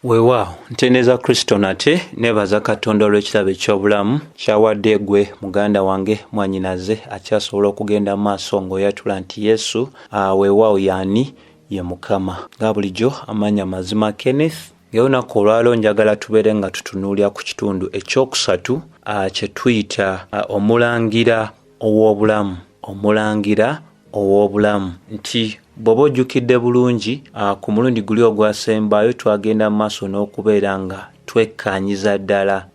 Weewaawo ntendereza Kristo nate, neebaza Katonda olw'ekirabo eky'obulamu ky'awadde gwe muganda wange mwannyinaze akyasobola okugenda mu maaso ng'oyatula nti Yesu weewaawo y'ani ye Mukama. Nga bulijjo amannya mazima Kenneth, ng'olunaku olwaleero njagala tubeere nga tutunuulira ku kitundu ekyokusatu kye tuyita omulangira ow'obulamu, omulangira ow'obulamu nti bw'oba ojjukidde bulungi ku mulundi guli ogwasembayo twagenda mu maaso n'okubeera nga twekkaanyiza ddala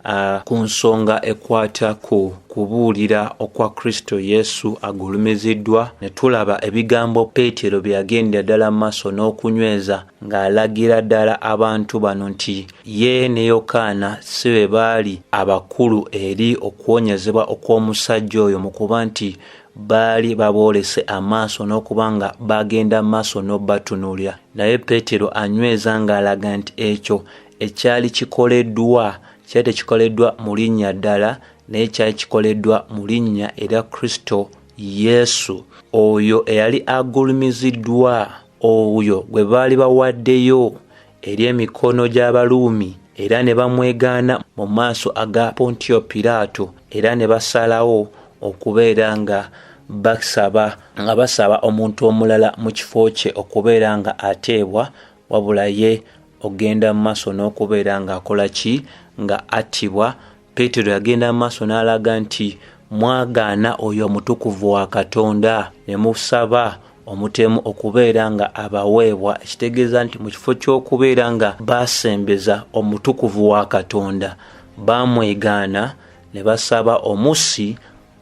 ku nsonga ekwata ku kubuulira okwa Kristo Yesu agulumiziddwa, ne tulaba ebigambo Peetero bye yagendera ddala mu maaso n'okunyweza ng'alagira ddala abantu bano nti ye ne Yokaana si be baali abakulu eri okuwonyezebwa okw'omusajja oyo mu kuba nti baali baboolese amaaso n'okuba nga bagenda maaso n'obatunuulira. Naye Peetero anyweza ng'alaga nti ekyo ekyali kikoleddwa kyali tekikoleddwa mu linnya ddala, naye kyali kikoleddwa mu linnya erya Kristo Yesu, oyo eyali agulumiziddwa, oyo gwe baali bawaddeyo eri emikono gy'Abaruumi era ne bamwegaana mu maaso aga Pontiyo Piraato, era ne basalawo okubeera nga basaba omuntu omulala mu kifo kye okubeera nga ateebwa, wabula ye ogenda mu maaso n'okubeera ng'akola ki, nga attibwa. Peetero yagenda mu maaso n'alaga nti mwagaana oyo omutukuvu wa Katonda ne musaba omutemu okubeera nga abaweebwa, ekitegeeza nti mu kifo ky'okubeera nga baasembeza omutukuvu wa Katonda baamwegaana ne basaba omussi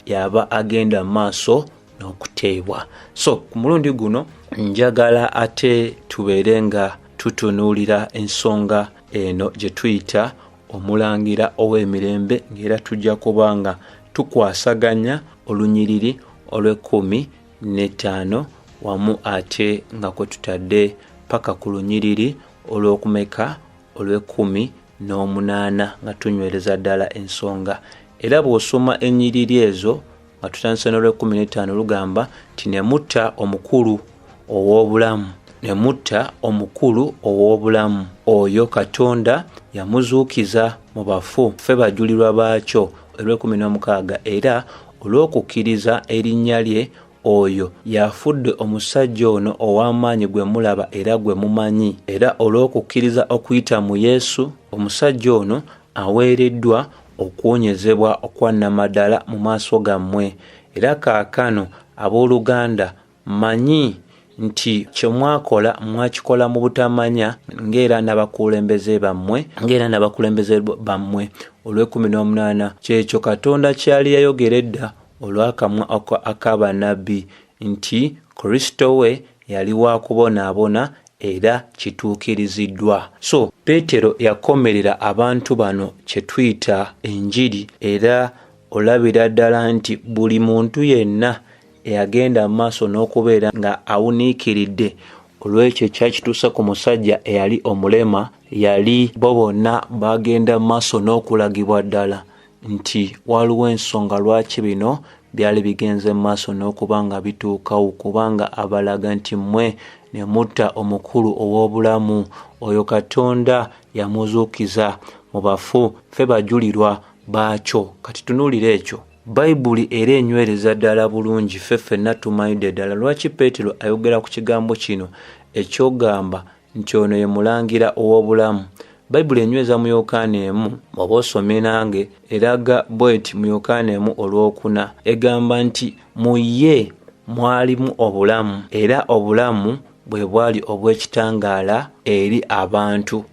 yaba agenda mu maaso n'okuteebwa. So ku mulundi guno njagala ate tubeere nga tutunuulira ensonga eno gye tuyita omulangira ow'emirembe, ng'era tujja kuba nga tukwasaganya olunyiriri olw'ekkumi n'ettaano wamu ate nga kwe tutadde paka ku lunyiriri olw'okumeka olw'ekkumi n'omunaana nga tunywereza ddala ensonga. Era bw'osoma ennyiriri ezo nga tutandise n'olw'ekkumi n'ettaano lugamba nti ne mutta omukulu ow'obulamu, ne mutta omukulu ow'obulamu oyo Katonda yamuzuukiza mu bafu, ffe bajulirwa baakyo. Olw'ekkumi n'omukaaga, era olw'okukkiriza erinnya lye oyo yafudde omusajja ono ow'amaanyi gwe mulaba era gwe mumanyi, era olw'okukkiriza okuyita mu Yesu omusajja ono aweereddwa okuwonyezebwa okwa nnamaddala mu maaso gammwe. Era kaakano abooluganda mmanyi nti kye mwakola mwakikola mu butamanya, ng'era n'abakulembeze bammwe. Olw'ekkumi n'omunaana, kyekyo Katonda kyali yayogera edda olw'akamwa ak'abannabbi nti Kristo we yali wa kubonaabona era kituukiriziddwa. So Peetero yakomerera abantu bano kye tuyita enjiri, era olabira ddala nti buli muntu yenna eyagenda mu maaso n'okubeera nga awuniikiridde olw'ekyo ekyakituusa ku musajja eyali omulema, yali bo bonna bagenda mu maaso n'okulagibwa ddala nti waliwo ensonga lwaki bino byali bigenze mu maaso n'okuba nga bituukawo, kubanga abalaga nti mmwe ne mutta omukulu ow'obulamu oyo Katonda yamuzuukiza mu bafu, ffe bajulirwa baakyo. Kati tunuulira ekyo. Bayibuli era enywereza ddala bulungi, ffe ffenna tumanyidde ddala lwaki Peetero ayogera ku kigambo kino ekyogamba nti ono ye mulangira ow'obulamu. Bayibuli enyweza mu Yokaana emu, bw'oba osomye nange, eraga bw'eti mu Yokaana emu olwokuna, egamba nti mu ye mwalimu obulamu, era obulamu bwe bwali obw'ekitangaala eri abantu.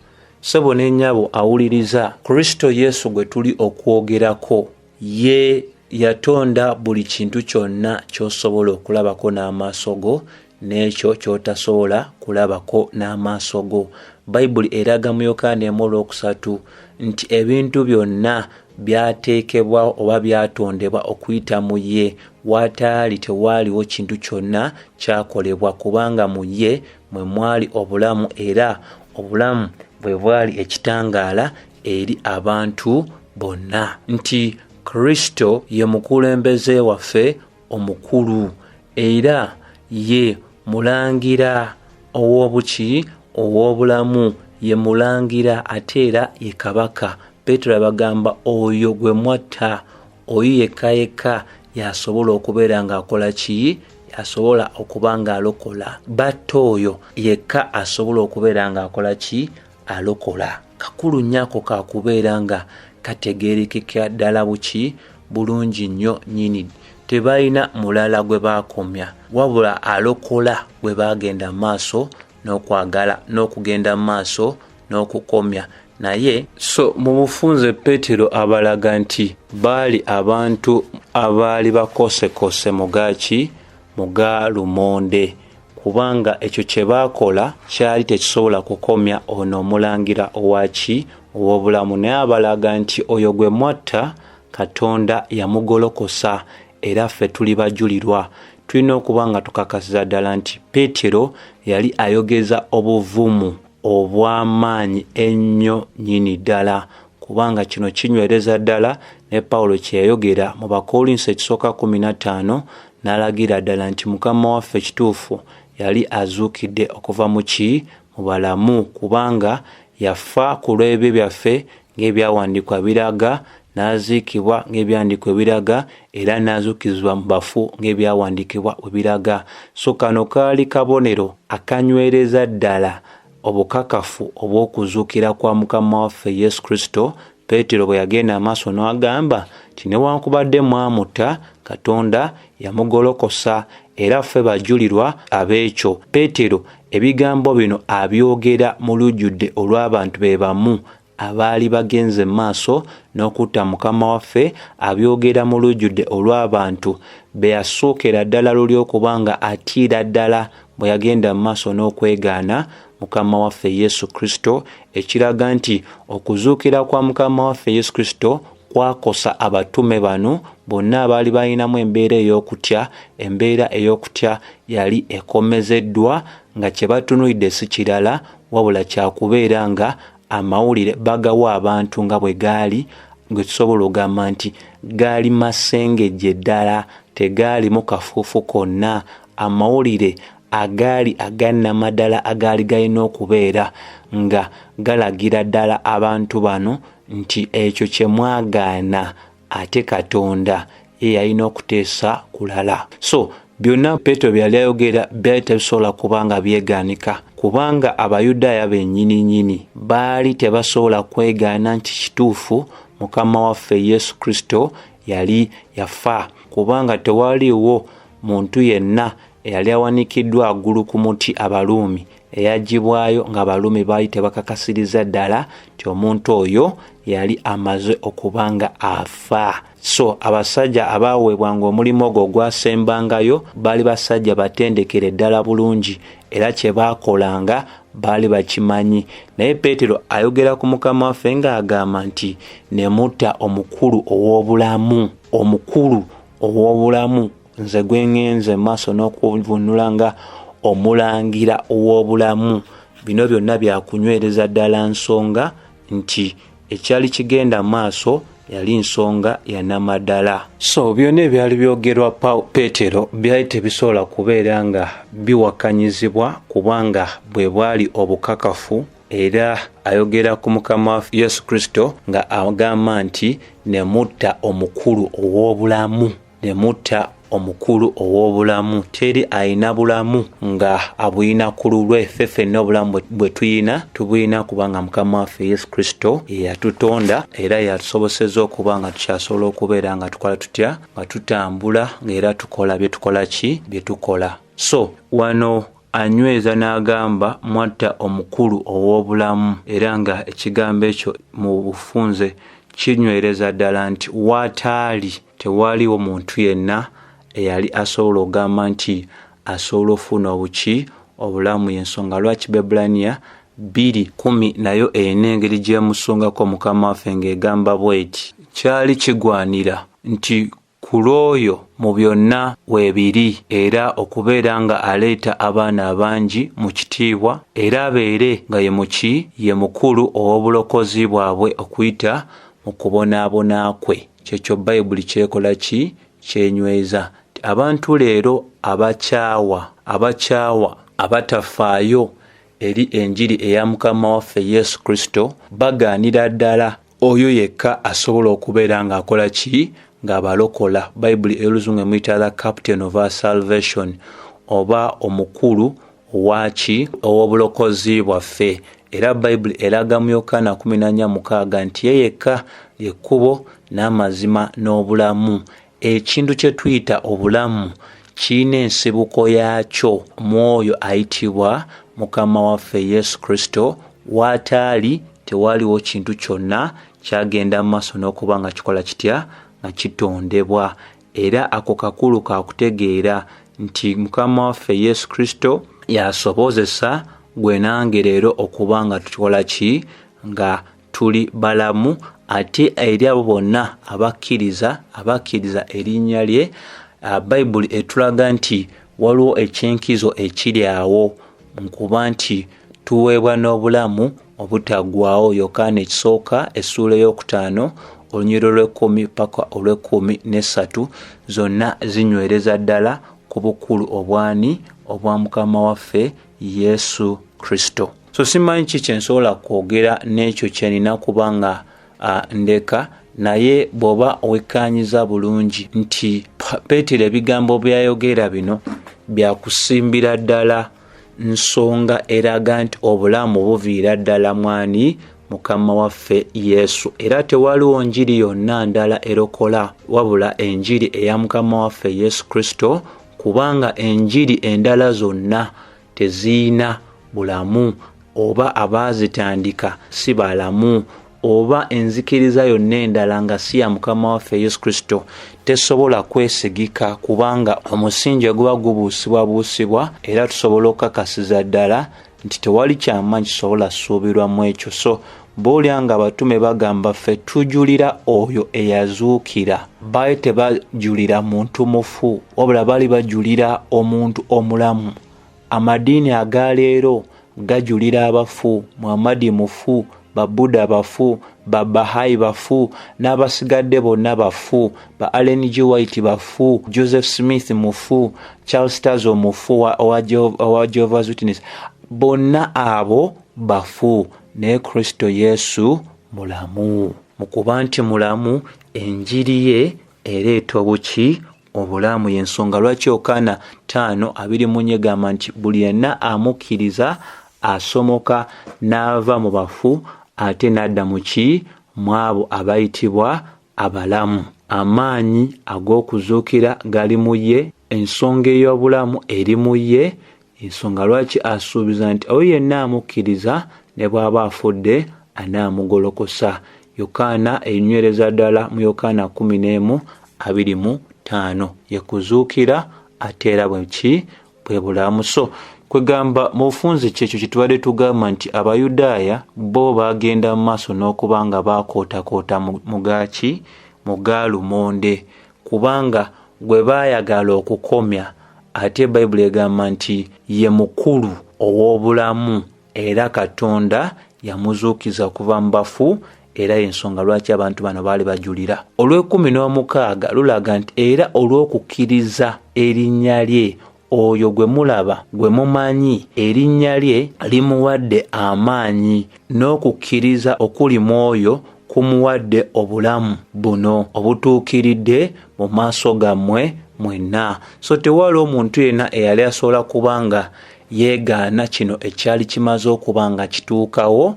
Ssebo ne nnyabo awuliriza, Kristo Yesu gwe tuli okwogerako ye yatonda buli kintu kyonna ky'osobola okulabako n'amaaso go n'ekyo ky'otasobola kulabako n'amaaso go. Bayibuli eraga mu Yokaana emu olwokusatu nti ebintu byonna byateekebwawo oba byatondebwa okuyita mu ye, w'ataali tewaaliwo kintu kyonna kyakolebwa, kubanga mu ye mwe mwali obulamu, era obulamu bwe bwali ekitangaala eri abantu bonna. Nti Kristo ye mukulembeze waffe omukulu, era ye mulangira ow'obuki ow'obulamu. Ye mulangira ate era ye kabaka. Peetero abagamba oyo gwe mwatta, oyo yekka yekka y'asobola okubeera ng'akola ki? Asobola okuba ng'alokola. Batta oyo yekka asobola okubeera ng'akola ki? Alokola. Kakulu nnyo ako kakubeera nga kategeerekeka ddala buki bulungi nnyo nnyini. Tebalina mulala gwe baakomya, wabula alokola gwe baagenda maaso n'okwagala n'okugenda maaso n'okukomya naye. So mu bufunze Peetero abalaga nti baali abantu abaali bakosekose mu gaaki, mu ga lumonde, kubanga ekyo kye baakola kyali tekisobola kukomya ono omulangira owaki ow'obulamu. Naye abalaga nti oyo gwe mwatta Katonda yamugolokosa, era ffe tuli bajulirwa. Tulina okuba nga tukakasiza ddala nti Peetero yali ayogeza obuvumu obw'amaanyi ennyo nnyini ddala, kubanga kino kinywereza ddala ne Pawulo kye yayogera mu Bakkolinso ekisooka 15, n'alagira ddala nti Mukama waffe kituufu yali azuukidde okuva mu ki? Mu balamu, kubanga yafa ku lw'ebibi byaffe ng'ebyawandiikibwa biraga, n'aziikibwa ng'ebyawandiikibwa biraga, era n'azuukizibwa mu bafu ng'ebyawandiikibwa bwe biraga. So kano kaali kabonero akanywereza ddala obukakafu obw'okuzuukira kwa Mukama waffe Yesu Kristo. Peetero bwe yagenda amaaso n'agamba nti newankubadde mwamutta, Katonda yamugolokosa, era ffe bajulirwa ab'ekyo. Peetero ebigambo bino abyogera mu lujjudde olw'abantu be bamu abaali bagenze maaso n'okutta Mukama waffe. Abyogera mu lujjudde olw'abantu be yasookera ddala luli okuba nga atiira ddala bwe yagenda mu maaso n'okwegaana Mukama waffe Yesu Kristo, ekiraga nti okuzuukira kwa Mukama waffe Yesu Kristo kwakosa abatume bano bonna abaali balinamu embeera ey'okutya. Embeera ey'okutya yali ekomezeddwa nga kye batunuulidde si kirala wabula kyakubeera nga amawulire bagawa abantu nga bwe gaali, gwe tusobola okugamba nti gaali masengejje ddala, tegaalimu kafuufu konna. Amawulire agaali agannamaddala agaali galina okubeera nga galagira ddala abantu bano nti ekyo kye mwagaana ate Katonda ye yalina okuteesa kulala. So byonna Peetero bye yali ayogera byali tebisobola kuba nga byegaanika, kubanga Abayudaaya bennyini nnyini baali tebasobola kwegaana nti kituufu Mukama waffe Yesu Kristo yali yafa, kubanga tewaliiwo muntu yenna eyali awanikiddwa aggulu ku muti Abaruumi eyaggyibwayo ng'Abaruumi baali tebakakasiriza ddala nti omuntu oyo yali amaze okuba nga afa. So abasajja abaaweebwanga omulimu ogwo ogwasembangayo baali basajja batendekere ddala bulungi, era kye baakolanga baali bakimanyi. Naye Peetero ayogera ku Mukama waffe ng'agamba nti ne mutta omukulu ow'obulamu, omukulu ow'obulamu, nze gwe ŋŋenze maaso n'okuvunula nga omulangira ow'obulamu. Bino byonna byakunywereza ddala nsonga nti ekyali kigenda maaso yali nsonga ya namaddala. So byonna ebyali byogerwa Peetero byali tebisobola kubeera nga biwakanyizibwa, kubanga bwe bwali obukakafu. Era ayogera ku Mukama Yesu Kristo nga agamba nti ne mutta omukulu ow'obulamu, ne mutta omukulu ow'obulamu. Teri alina bulamu nga abuyina ku lulwe. Ffe ffenna obulamu bwe tuyina tubuyina kubanga Mukama waffe Yesu Kristo ye yatutonda era yatusobosezza okuba nga tukyasobola okubeera nga tukola tutya, nga tutambula, ng'era tukola bye tukola ki, bye tukola. So wano anyweza n'agamba mwatta omukulu ow'obulamu, era nga ekigambo ekyo mu bufunze kinywereza ddala nti w'ataali tewaliwo muntu yenna eyali asobola okugamba nti asobola okufuna obuki obulamu. Y'ensonga lwaki Baebbulaniya 2:10 nayo erina engeri gy'emusongako Mukama waffe ng'egamba bw'eti: kyali kigwanira nti ku lw'oyo mu byonna weebiri, era okubeera nga aleeta abaana abangi mu kitiibwa, era abeere nga ye muki, ye mukulu ow'obulokozi bwabwe okuyita mu kubonaabona kwe. Kyekyo Bayibuli kyekola ki? Kyenyweza nti abantu leero abakyawa, abatafaayo eri enjiri eya Mukama waffe Yesu Kristo, bagaanira ddala oyo yekka asobola okubeera ng'akola ki? Ng'abalokola. Bayibuli ey'Oluzungu emuyita the captain of our salvation, oba omukulu owaki ow'obulokozi bwaffe. Era Bayibuli eraga mu Yokaana 14:6 nti ye yekka ly'ekkubo n'amazima n'obulamu. Ekintu kye tuyita obulamu kirina ensibuko yaakyo mu oyo ayitibwa Mukama waffe Yesu Kristo. W'ataali tewaliwo kintu kyonna kyagenda mu maaso n'okuba nga kikola kitya? Nga kitondebwa. Era ako kakulu kakutegeera nti Mukama waffe Yesu Kristo yasobozesa gwe nange leero okuba nga tukola ki? Nga tuli balamu. Ate eri abo bonna abakkiriza erinnya lye, Bayibuli etulaga nti waliwo ekyenkizo ekiri awo nkuba nti tuweebwa n'obulamu obutaggwaawo. Yokaana ekisooka essuula 5 olunyiriri olw'ekumi paka olw'ekumi n'essatu zonna zinywereza ddala ku bukulu obwani obwa Mukama waffe Yesu Kristo. So simanyi ki kye nsobola kwogera n'ekyo kye nina kuba nga ndeka, naye bw'oba wekkaanyiza bulungi nti Peetero ebigambo by'ayogera bino byakusimbira ddala nsonga eraga nti obulamu buviira ddala mwani? Mukama waffe Yesu. Era tewaliwo njiri yonna ndala erokola wabula enjiri eya Mukama waffe Yesu Kristo, kubanga enjiri endala zonna teziyina bulamu, oba abaazitandika si balamu, oba enzikiriza yonna endala nga si ya Mukama waffe Yesu Kristo tesobola kwesigika, kubanga omusingi guba gubuusibwabuusibwa. Era tusobola okukakasiza ddala nti tewali kyamaanyi kisobola suubirwa mu ekyo. So bw'olya nga abatume bagamba ffe tujulira oyo eyazuukira, baali tebajulira muntu mufu, wabula baali bajulira omuntu omulamu. Amadiini aga leero gajulira abafu. Muhammadi mufu, Babuddha bafu, Babahai bafu, n'abasigadde bonna bafu, ba Ellen G. White bafu, Joseph Smith mufu, Charles Taze mufu owa Jehovah's Witness, bonna abo bafu, naye Kristo Yesu mulamu. Mu kuba nti mulamu, enjiri ye ereeta obuki? Obulamu. Y'ensonga lwaki Yokaana 5:24 egamba nti buli yenna amukkiriza asomoka n'ava mu bafu ate n'adda mu ki? Mu abo abayitibwa abalamu. Amaanyi ag'okuzuukira gali mu ye, ensonga ey'obulamu eri mu ye. Ensonga lwaki asuubiza nti oyo yenna amukkiriza ne bw'aba afudde anaamugolokosa. Yokaana enywereza ddala mu Yokaana 11:25, ye kuzuukira ate era bwe ki? Bwe bulamu. So kwegamba mu bufunze kyekyo kye tubadde tugamba nti Abayudaaya bo bagenda mu maaso n'okuba nga bakootakoota mu gaaki? Mu gaalumonde, kubanga gwe baayagala okukomya, ate Bayibuli egamba nti ye mukulu ow'obulamu, era Katonda yamuzuukiza okuva mu bafu. Era y'ensonga lwaki abantu bano baali bajulira. Olw'ekumi n'omukaaga lulaga nti era olw'okukkiriza erinnya lye, oyo gwe mulaba gwe mumanyi, erinnya lye limuwadde amaanyi, n'okukkiriza okuli mu oyo kumuwadde obulamu buno obutuukiridde mu maaso gammwe mwenna. So tewaliwo omuntu yenna eyali asobola kuba nga yeegaana kino ekyali kimaze okuba nga kituukawo,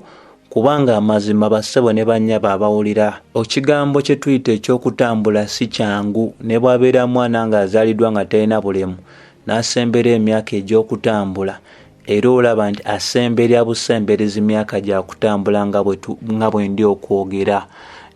kubanga amazima, bassebo ne bannyabo abawulira, ekigambo kye tuyita eky'okutambula si kyangu. Ne bw'abeera mwana ng'azaaliddwa nga talina bulemu, n'asembera emyaka egy'okutambula, era olaba nti asemberera busemberezi myaka gya kutambula, nga bwe ndi okwogera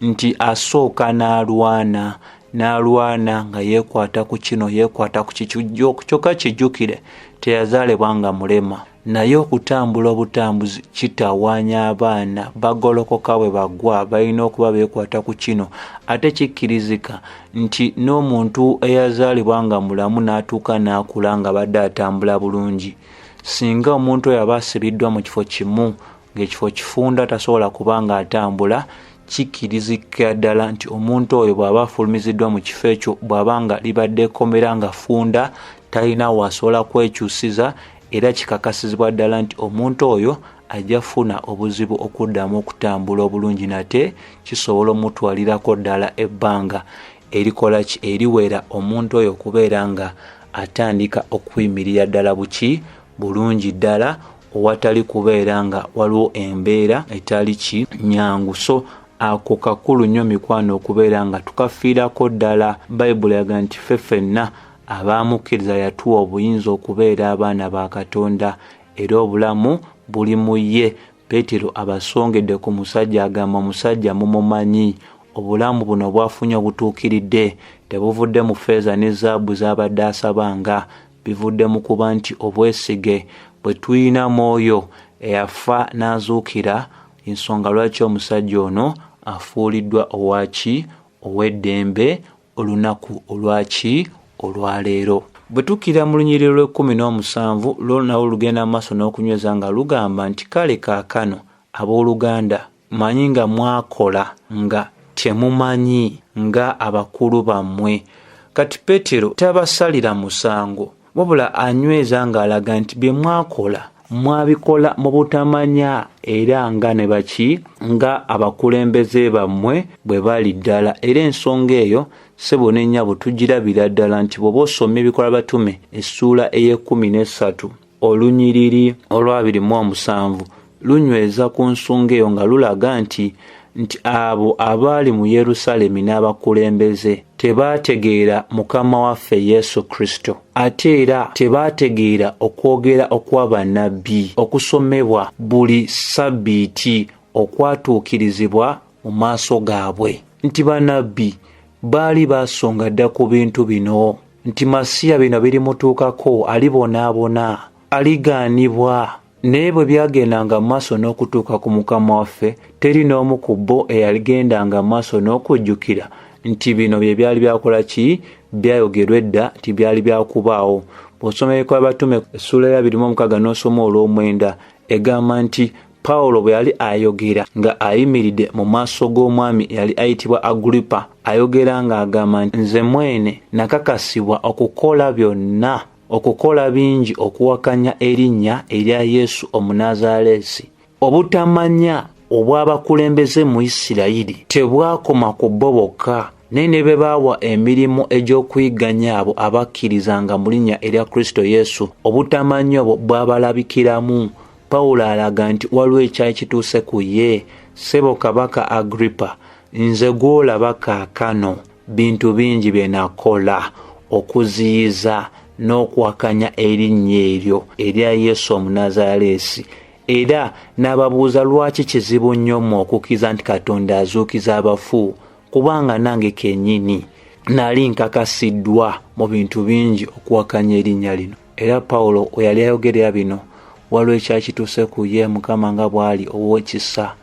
nti asooka n'alwana n'alwana nga yeekwata ku kino, yeekwata ku kiki. Kyokka kijjukire teyazaalibwa nga mulema, naye okutambula obutambuzi kitawaanya abaana, bagolokoka bwe bagwa, balina okuba beekwata ku kino. Ate kikkirizika nti n'omuntu eyazaalibwa nga mulamu n'atuuka n'akula nga badde atambula bulungi, singa omuntu oyo aba asibiddwa mu kifo kimu, ng'ekifo kifunda, tasobola kuba nga atambula, kikkirizika ddala nti omuntu oyo bw'aba afulumiziddwa mu kifo ekyo, bw'aba nga libadde ekkomera nga funda, talina waasobola kwekyusiza. Era kikakasizibwa ddala nti omuntu oyo ajja kufuna obuzibu okuddamu okutambula obulungi nate, kisobola omutwalirako ddala ebbanga erikola ki, eriwera omuntu oyo okubeera nga atandika okuyimirira ddala buki bulungi ddala owatali kubeera nga waliwo embeera etali ki nyangu. So ako kakulu nnyo mikwano okubeera nga tukafiirako ddala. Bayibuli eraga nti ffe ffenna abaamukkiriza yatuwa obuyinza okubeera abaana ba Katonda, era obulamu buli mu ye. Peetero abasongedde ku musajja agamba, omusajja mumumanyi, obulamu buno bwafunye obutuukiridde tebuvudde mu ffeeza ne zaabu z'abadde asabanga, bivudde mu kuba nti obwesige bwe tulina mu oyo eyafa n'azuukira, ensonga lwaki omusajja ono afuuliddwa owaki ow'eddembe olunaku olwaki olwaleero. Bwe tukkira mu lunyiriri lw'ekkumi n'omusanvu, lwo nalwo lugenda mu maaso n'okunyweza nga lugamba nti kale kaakano abooluganda manyi nga mwakola nga temumanyi nga abakulu bammwe. Kati Peetero tabasalira musango, wabula anyweza ng'alaga nti bye mwakola mwabikola mu butamanya era nga ne baki nga abakulembeze bammwe bwe bali ddala. Era ensonga eyo ssebo ne nnyabo tugirabira ddala nti bw'oba osomye Ebikolwa Batume essuula ey'ekkumi n'essatu olunyiriri olw'abiri mu omusanvu lunyweza ku nsonga eyo nga lulaga nti abo abaali mu Yerusaalemi n'abakulembeze tebaategeera Mukama waffe Yesu Kristo, ate era tebaategeera okwogera okwa bannabbi okusomebwa buli ssabbiiti okwatuukirizibwa mu maaso gaabwe, nti bannabbi baali baasonga dda ku bintu bino, nti Masiya bino birimutuukako, alibonaabona, aligaanibwa. Naye bwe byagendanga mu maaso n'okutuuka ku Mukama waffe, teri n'omu ku bo eyagendanga mu maaso n'okujjukira nti bino bye byali byakola ki, byayogerwa edda nti byali byakubaawo. Bw'osoma Ebikolwa Batume essuula ya 26 n'osoma olw'omwenda, egamba nti Pawulo bwe yali ayogera nga ayimiridde mu maaso g'omwami eyali ayitibwa Agripa, ayogera ng'agamba nti nze mwene nakakasibwa okukola byonna, okukola bingi okuwakanya erinnya erya Yesu Omunnazaaleesi. Obutamanya obw'abakulembeze mu Isirayiri tebwakoma ku bo bokka, naye ne be baawa emirimu egy'okuyigganya abo abakkirizanga mu linnya erya Kristo Yesu, obutamanya obwo bwabalabikiramu. Pawulo alaga nti waliwo ekyali kituuse ku ye. Ssebo Kabaka Agripa, nze gw'olaba kaakano, bintu bingi bye nakola okuziyiza n'okuwakanya erinnya eryo erya Yesu Omunnazaaleesi. Era n'ababuuza lwaki kizibu nnyo mmwe okukkiriza nti Katonda azuukiza abafu, kubanga nange kennyini nali nkakasiddwa mu bintu bingi okuwakanya erinnya lino. Era Pawulo we yali ayogerera bino, waliwo ekyali kituuse ku ye, Mukama nga bw'ali ow'ekisa,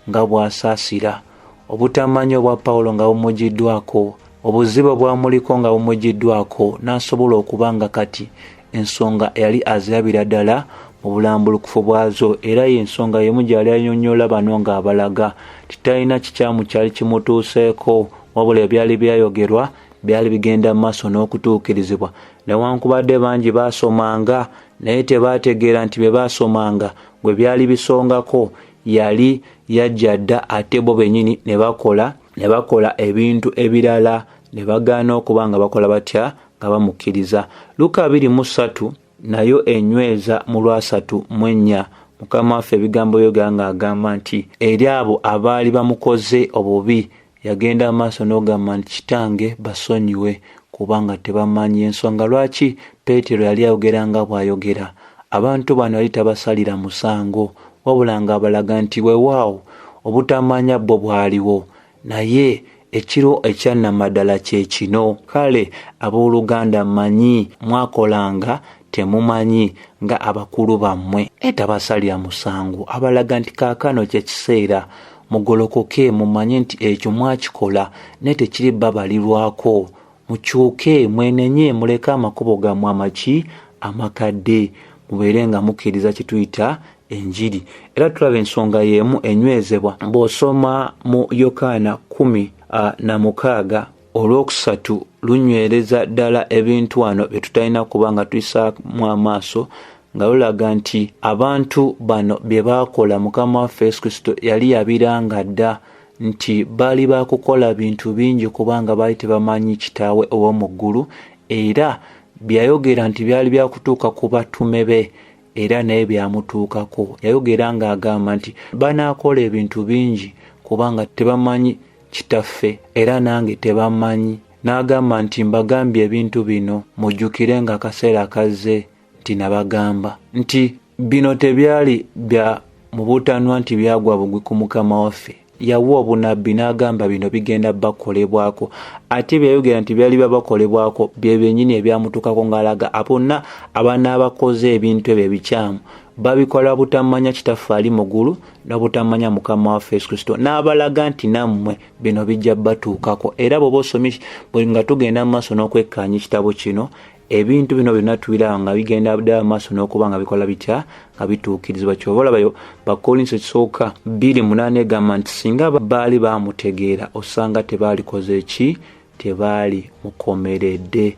nga bw'asaasira. Obutamanya obwa Pawulo nga bumugiddwako, obuzibu obwamuliko nga bumugiddwako, n'asobola okuba nga kati ensonga yali azirabira ddala mu bulambulukufu bwazo. Era y'ensonga y'emu gy'ali annyonnyola bano ng'abalaga nti talina kikyamu kyali kimutuuseeko, wabula ebyali byayogerwa byali bigenda mu maaso n'okutuukirizibwa. Newankubadde bangi baasomanga, naye tebaategeera nti bye baasomanga gwe byali bisongako yali yajja dda, ate bo bennyini ne bakola ebintu ebirala ne bagaana okuba nga bakola batya nga bamukkiriza. Luka 23 nayo enyweza mu lwasatu mu ennya Mukama waffe ebigambo byogera ng'agamba nti eri abo abaali bamukoze obubi yagenda amaaso n'ogamba nti kitange basonyiwe kubanga tebamanyi. Ensonga lwaki Peetero yali ayogera nga bw'ayogera, abantu bano yali tabasalira musango, wabula ng'abalaga nti weewaawo obutamanya bwo bwaliwo, naye ekiro ekyannamaddala kye kino. Kale abooluganda mmanyi mwakolanga temumanyi nga abakulu bammwe. Naye tabasalira musango, abalaga nti kaakano kye kiseera mugolokoke mumanye nti ekyo mwakikola naye tekiri babalirwako. Mukyuke mwenenye muleke amakubo gammwe amaki amakadde, mubeere nga mukkiriza kye tuyita enjiri. Era tulaba ensonga y'emu enywezebwa bw'osoma mu Yokaana 16 olwokusatu lunywereza ddala ebintu wano bye tutalina kuba nga tuyisaamu amaaso nga lulaga nti abantu bano bye baakola Mukama waffe Yesu Kristo yali yabiranga dda nti baali bakukola bintu bingi kubanga baali tebamanyi Kitaawe ow'omu ggulu, era byayogera nti byali byakutuuka ku batume be era naye byamutuukako. Yayogera ng'agamba nti banaakola ebintu bingi kubanga tebamanyi Kitaffe era nange tebamanyi. N'agamba nti mbagambye ebintu bino mujjukire nga akaseera kazze nti nabagamba nti bino tebyali bya mu butanwa nti byagwa bugwi ku Mukama waffe. Yawa obunabbi n'agamba bino bigenda bakolebwako, ate byayogera nti byali babakolebwako bye byennyini ebyamutuukako, ng'alaga bonna abanaabakoze ebintu ebyo ebikyamu babikola butamanya Kitaffe ali mu ggulu n'obutamanya Mukama waffe Yesu Kristo, n'abalaga nti nammwe bino bijja batuukako. Era bw'oba osomye nga tugenda mu maaso n'okwekkaanya ekitabo kino, ebintu bino byonna tubiraba nga bigenda ddala mu maaso n'okuba nga bikola bitya, nga bituukirizibwa. Kyova olabayo Bakkolinso ekisooka 2:8 egamba nti singa baali baamutegeera osanga tebaalikoze ki, tebaali mukomeredde.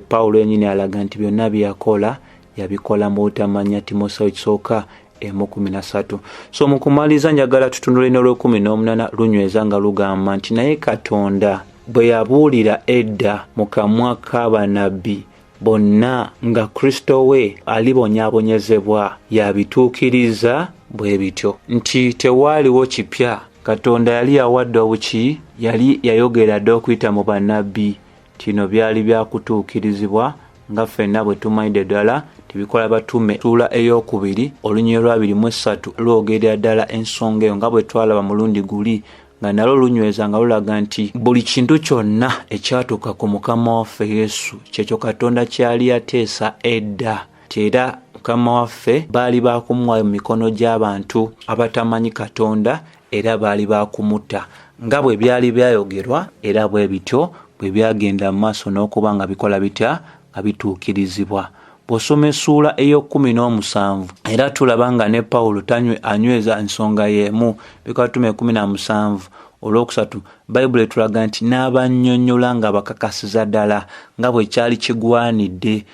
Pawulo yennyini alaga nti byonna bye yakola yabikola mu butamanya. Timoseewo ekisooka 1:13. So mu kumaliriza njagala tutunule n'olwekumi n'omunaana, lunyweza nga lugamba nti naye Katonda bwe yabuulira edda mu kamwa k'abanabbi bonna nga Kristo we alibonyaabonyezebwa, yabituukiriza bwe bityo, nti tewaaliwo kipya. Katonda yali yawadde obuki, yali yayogera dda okuyita mu bannabbi kino byali byakutuukirizibwa, nga ffenna bwe tumanyidde ddala tibikola batume ssuula ey'okubiri olunyiriri lwa 23 lwogerera ddala ensonga eyo, nga bwe twalaba mulundi guli nga nalwo lunyweza nga lulaga nti buli kintu kyonna ekyatuuka ku Mukama waffe Yesu kyekyo Katonda kyali yateesa edda, nti era Mukama waffe baali bakumuwaayo mu mikono gy'abantu abatamanyi Katonda, era baali bakumutta nga bwe byali byayogerwa, era bwe bityo bwe byagenda mu maaso n'okuba nga bikola bitya, nga bituukirizibwa. Bw'osoma essuula ey'okkumi n'omusanvu era tulaba nga ne Pawulo anyweza ensonga y'emu. Bikatume 17 olwokusatu, Bayibuli etulaga nti n'abannyonnyola nga bakakasiza ddala nga bwe kyali kigwanidde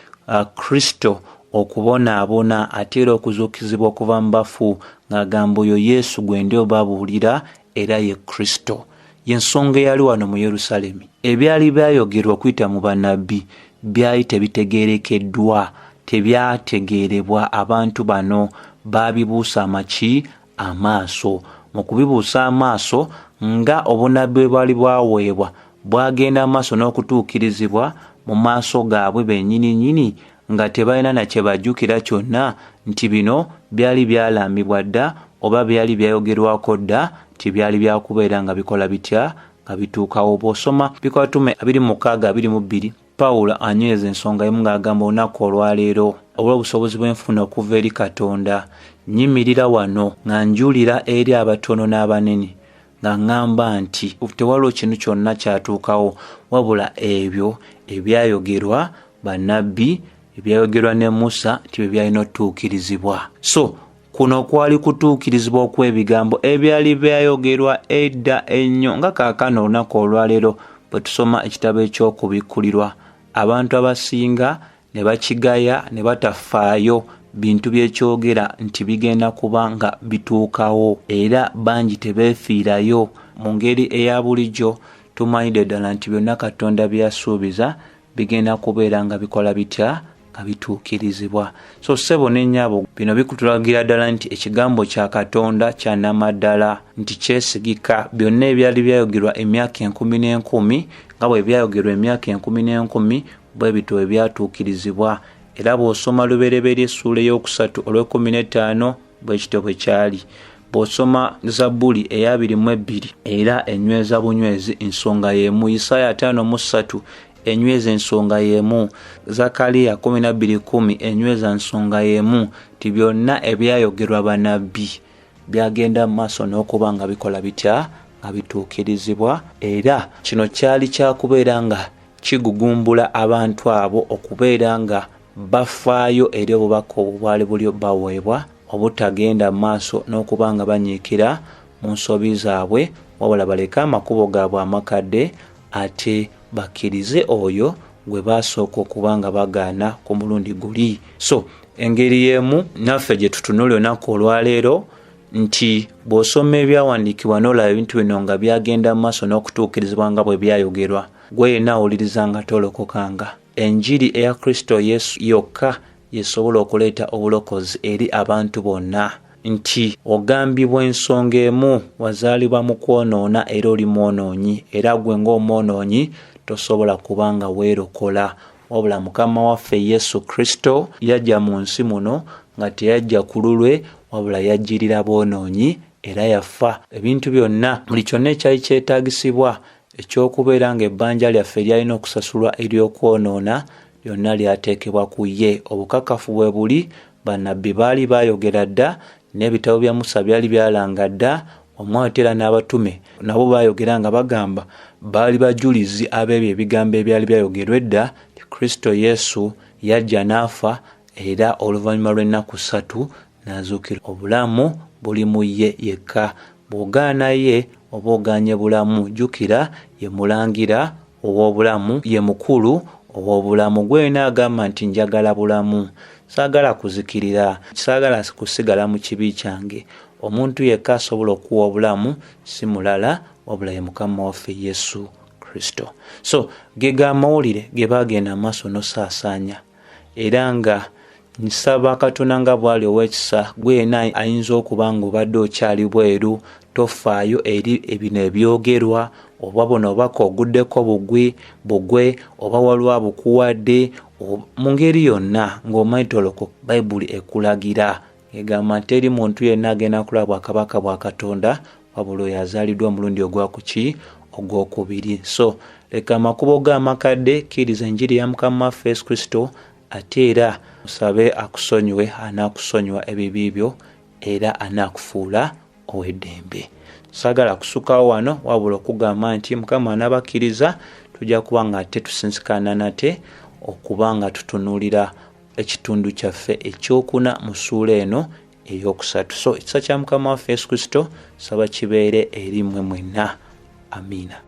Kristo okubonaabona ate era okuzuukizibwa okuva mu bafu, ng'agamba oyo Yesu gwe ndi obabuulira era ye Kristo. Y'ensonga eyali wano mu Yerusaalemi. Ebyali byayogerwa okuyita mu bannabbi byali tebitegeerekeddwa, tebyategeerebwa. Abantu bano baabibuusa amaki amaaso. Mu kubibuusa amaaso, nga obunabbi bwe bwali bwaweebwa bwagenda maaso n'okutuukirizibwa mu maaso gaabwe bennyini nnyini, nga tebalina na kye bajjukira kyonna nti bino byali byalambibwa dda oba byali byayogerwako dda nti byali byakubeera nga bikola bitya, nga bituukawo. Bw'osoma Bikwatume 26:22, Pawulo anyweza ensonga emu ng'agamba, olunaku olwaleero olw'obusobozi bw'enfuna okuva eri Katonda nnyimirira wano nga njulira eri abatono n'abanene, nga ŋŋamba nti tewaliwo kintu kyonna kyatuukawo wabula ebyo ebyayogerwa bannabbi, ebyayogerwa ne Musa, nti bye byalina otutuukirizibwa. So kuno kwali kutuukirizibwa okw'ebigambo ebyali byayogerwa edda ennyo. Nga kaakano olunaku olwaleero bwe tusoma ekitabo eky'Okubikkulirwa, abantu abasinga ne bakigaya ne batafaayo bintu byekyogera nti bigenda kuba nga bituukawo, era bangi tebeefiirayo. Mu ngeri eya bulijjo tumanyidde ddala nti byonna Katonda bye yasuubiza bigenda kubeera nga bikola bitya, nga bituukirizibwa. So ssebo ne nnyabo, bino bikutulagira ddala nti ekigambo kya Katonda kya nnamaddala, nti kyesigika. Byonna ebyali byayogerwa emyaka enkumi n'enkumi, nga bwe byayogerwa emyaka enkumi n'enkumi, bwe bityo bwe byatuukirizibwa. Era bw'osoma Lubereberye essuula ey'okusatu olw'ekkumi n'ettaano, bwe kityo bwe kyali. Bw'osoma Zabbuli ey'abiri mu ebbiri, era enyweza bunywezi ensonga y'emu. Isaaya 53 enyweza ensonga y'emu. Zakaliya 12:10 enyweza nsonga y'emu, nti byonna ebyayogerwa bannabbi byagenda mu maaso n'okuba nga bikola bitya, nga bituukirizibwa. Era kino kyali kyakubeera nga kigugumbula abantu abo okubeera nga bafaayo eri obubaka obwo bwali buli baweebwa, obutagenda mu maaso n'okuba nga banyiikira mu nsobi zaabwe, wabula baleke amakubo gaabwe amakadde ate bakkirize oyo gwe baasooka okuba nga bagaana ku mulundi guli. So Engeri y'emu naffe gye tutunuulira olunaku olwaleero, nti bw'osoma ebyawandiikibwa n'olaba ebintu bino nga byagenda mu maaso n'okutuukirizibwa nga bwe byayogerwa, gwe yenna awuliriza nga tolokokanga. Enjiri eya Kristo Yesu yokka yesobola okuleeta obulokozi eri abantu bonna. Nti ogambibwa ensonga emu, wazaalibwa mu kwonoona era oli mwonoonyi, era gwe ng'omwonoonyi tosobola kuba nga weerokola. Wabula Mukama waffe Yesu Kristo yajja mu nsi muno nga teyajja ku lulwe, wabula yajjirira boonoonyi era yafa. Ebintu byonna, buli kyonna ekyali kyetaagisibwa eky'okubeera ng'ebbanja lyaffe lyalina okusasulwa ery'okwonoona, lyonna lyateekebwa ku ye. Obukakafu bwe buli, bannabbi baali baayogera dda, n'ebitabo bya Musa byali byalanga dda, wamu ate era n'abatume nabo baayogera nga bagamba baali bajulizi ab'ebyo ebigambo ebyali byayogerwa edda, nti Kristo Yesu yajja n'afa era oluvannyuma lw'ennaku 3 n'azuukira. Obulamu buli mu ye yekka. Bw'ogaana ye oba ogaanye bulamu. Jjukira ye mulangira ow'obulamu, ye mukulu ow'obulamu. Gwe yenna agamba nti njagala bulamu, saagala kuzikirira, saagala kusigala mu kibi kyange. Omuntu yekka asobola okuwa obulamu si mulala wabula ye Mukama waffe Yesu Kristo. So ge ga mawulire ge baagenda maaso n'osaasaanya, era nga nsaba Katonda nga bw'ali ow'ekisa, gwe yenna ayinza okuba ng'obadde okyali bweru, tofaayo eri ebino ebyogerwa, oba buno obubaka oguddeko bugwe, oba waliwo abukuwadde, mu ngeri yonna ng'omanyi toloko. Bayibuli ekulagira egamba nti teri muntu yenna agenda kulaba bwakabaka bwa Katonda wabula oyo azaaliddwa omulundi ogwakuki ogwokubiri. So leka amakubo g'amakadde, kkiriza enjiri ya Mukama waffe Yesu Kristo, ate era musabe akusonyiwe, anaakusonyiwa ebibi byo era anaakufuula ow'eddembe. Saagala kusukawo wano, wabula okugamba nti Mukama anaabakkiriza tujja kuba nga ate tusinsikana nate okuba nga tutunuulira ekitundu kyaffe ekyokuna mu ssuula eno eyokusatu. So ekisa kya Mukama waffe Yesu Kristo saba kibeere eri mmwe mwenna. Amiina.